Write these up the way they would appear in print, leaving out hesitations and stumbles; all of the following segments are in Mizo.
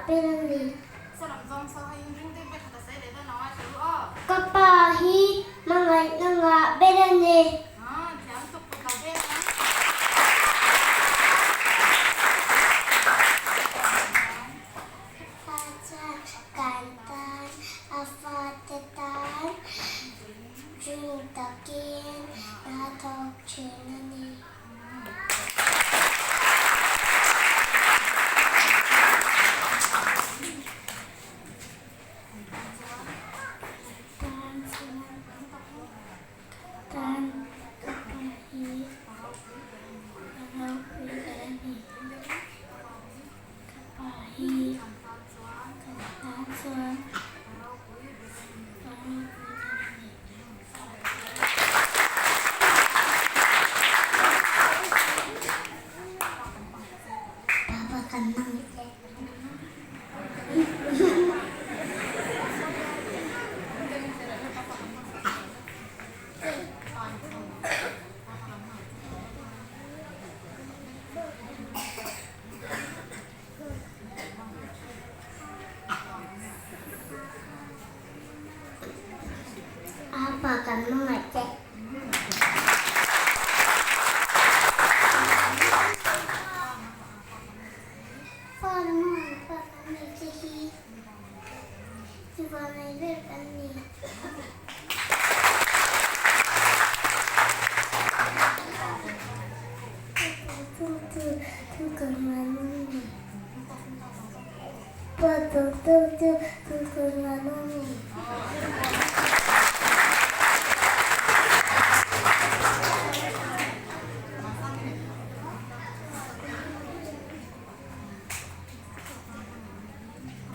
ber a ni. Ka pa hi hmangaihna ngah ber a ni. Ka pa chuan kan tan a fate tan ring takin a thawk thin a ni. Tan chuan tan ka pa hi a ropui ber a ni. Ka pa hi kan tan chuan a ropui ber a ni. Papa kan hmang che. Apa kan hmangaih che. Pa na hmangaih pa kan nei che hi chuvang nei ber kan ni.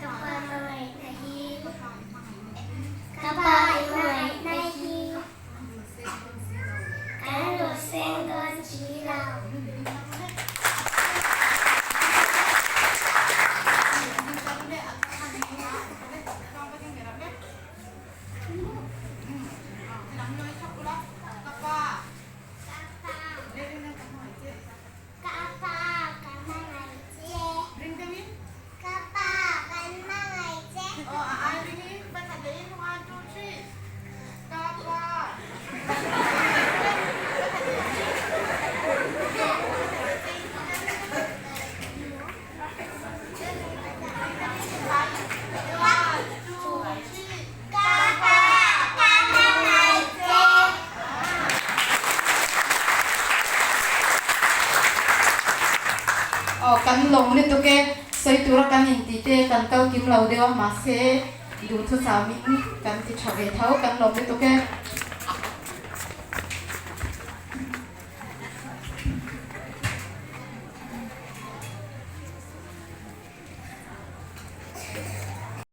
Ka pa hmangaihna hi Ka pa i hmangaihna hi Kan rawn seng dawn chi lo. Ka pa ka hmangaih che. Ka pa kan hmangaih che. Ka pa ka hmangaih che. Aw kan lawm lutuk e, sawi tura kan intih te kan kal kim lo deuh a, mahse duhthusamin kan ti tha ve tho, kan lawm lutuk e.